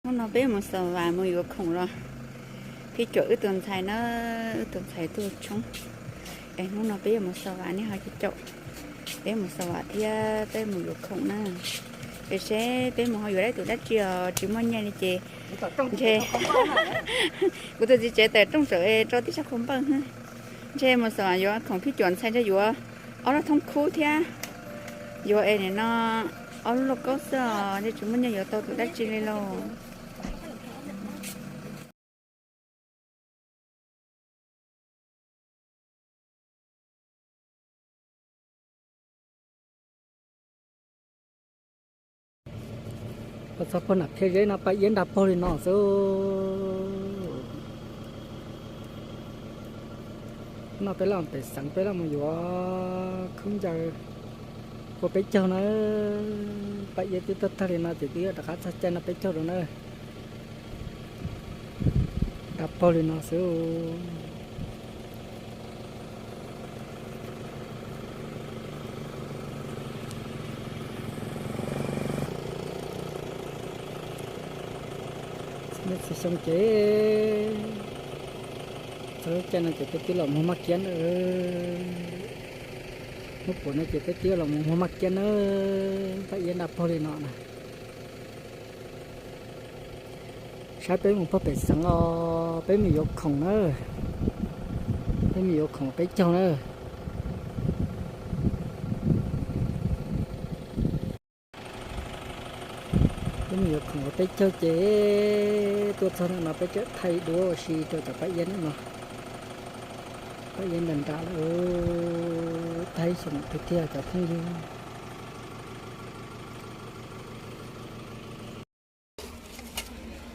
Hnub no peb yuav mus xa vas mus yuav khoom los phij caum wb tus ntxhais na, wb tus ntxhais tuaj tshoob. Es hnub no peb yuav mus xa vas nej ho caum, peb mus xa vas thiab peb mus yuav khoom na. Es seb peb mus ho yuav dab tus dab tsi os, tsis muaj nyiaj li ces ntshe kuv tus txiv tsev tawm rooj tsam tso tib tsob khaub npawj. Ntshe mus xa vas yuav khoom phij caum ntxhais ntshe yuav ob lub thoob khub thiab yuav es nim no ob lub lauj kaub xwb os, ntshe tsis muaj nyiaj yuav tau tus dab tsi li lauj. Los txog puag nram Phiaj Zeb no Paj Iab nrag paug li no xwb. No peb los pem xeev peb los mus yuav khaub ncaws ua peb caug na. Paj Iab twb tuaj tag li no ces twb yuav rov qab txog caij no peb caug rau na. Nrag paug li no xwb. Txhua xyoo ces txog lub caij no ces peb twb los muag maj kiab na. Muab puas no ces peb twb los mus muag maj kiab na. Paj Iab nrag paug li no na. Saib peb mus puag pem xeev os, peb mus yuav khoom na. Peb mus yuav khoom peb caug na. Peb mus yuav khoom ua peb caug ces tuaj txog ntawm no peb txawm thaij duab ua si rau cov Paj Iab ntawm no. Paj Iab nrag nrag lawm, thaij xyoo twg thiaj cov phooj ywg.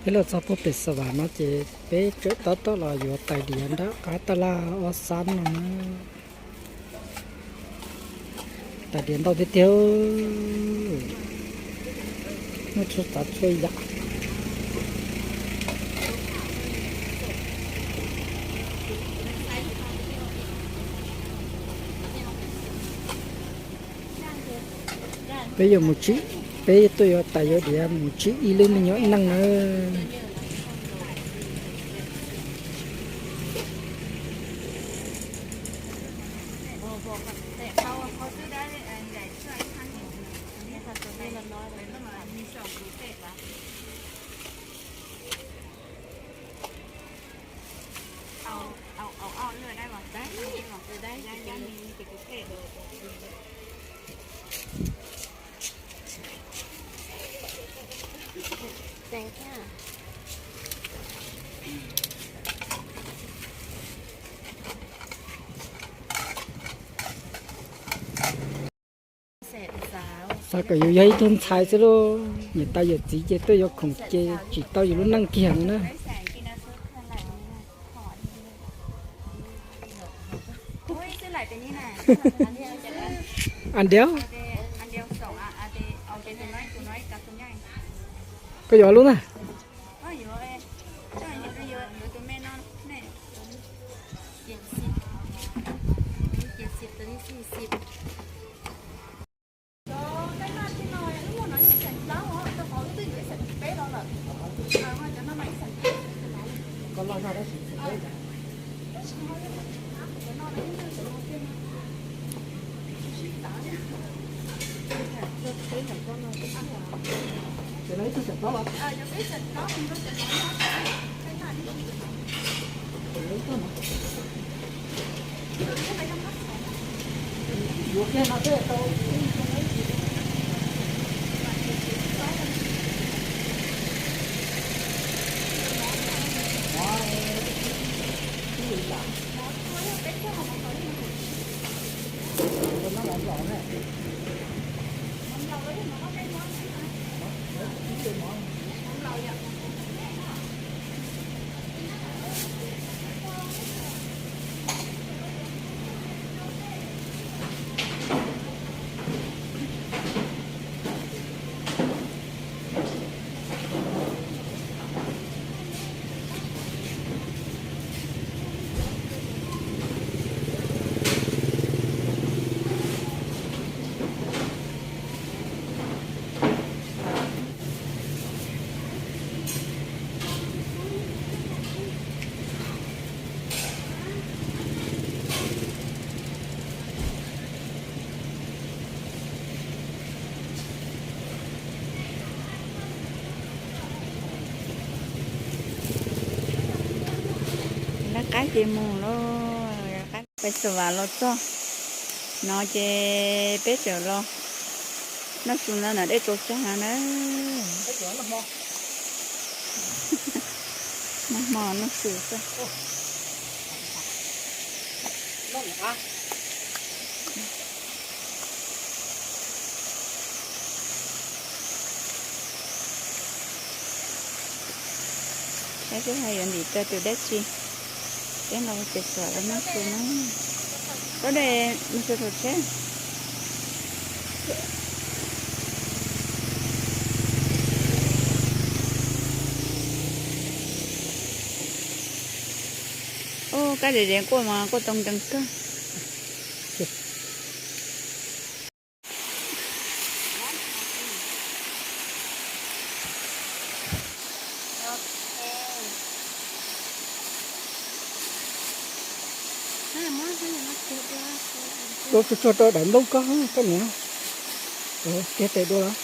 Peb los txog puag pem Xa Vam no ces peb tseem tab tom los yuav tais diav nram qab taj laj ob xab no na. Tais diav ntau tiag tiag, muaj txhua tsav txhua yam. Peb yuav mus tsib, peb tuaj yuav tais yuav diav mus tsib ib lub me nyuam neej na. Xav kom yus yog ib tug ntxhais xwb lauj, niam tais yawm txiv ces tuaj yuav khoom ces tsim tau yus lub neej kiag no na. As diav, koj yuav lub na. Ces mus lawm, pais xav vas los txog no ces peb txawm los noj su no na, dej tsaus tsag no na. Noj hmo noj su xwb. Saib seb ho yuav ntim tau tus dab tsi, peb nqa pem xav los noj su na. Koj de mus xwb rau tsheb. Ua kab ze ze quaj mas quaj tau nkees kawg. Ua tsuag tsuag rau daim nplooj koj, koj niam. Kiag tes dua los.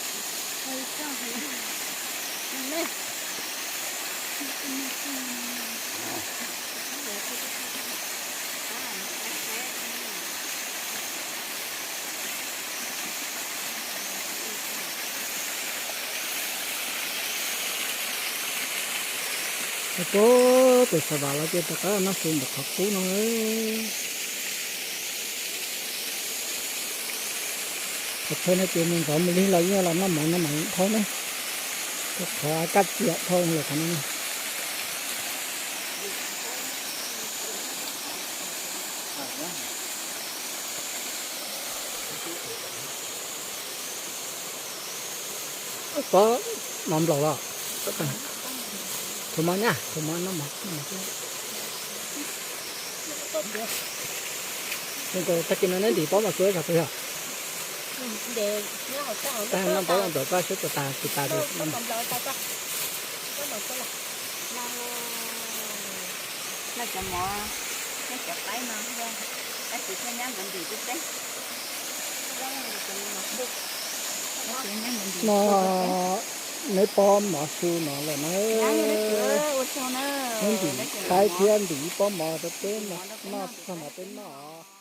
Tau pem xav vas los ces rov qab noj su ntawm qhov qub no. Qhov chaw no ces mus ntxov mus lig los yeej los noj mov no mas dhau ne. Qhov kaj tsiam dhau lawm qhov no. Pob mov nplaum los? Tus mov nyab, tus mov noj mov. Tag kis no neb ntim pob mov su zog pes yog? Tag no pob los nplaum koj seb puas tas, tsis tas. Noj cov mov, noj cov qaib no, tab sis thiaj nyab nkaus ntim teb teb. No neb pob mov su no lawm na. Neb ntim qaib thiab ntim ib pob mov rau peb noj txog mas peb noj.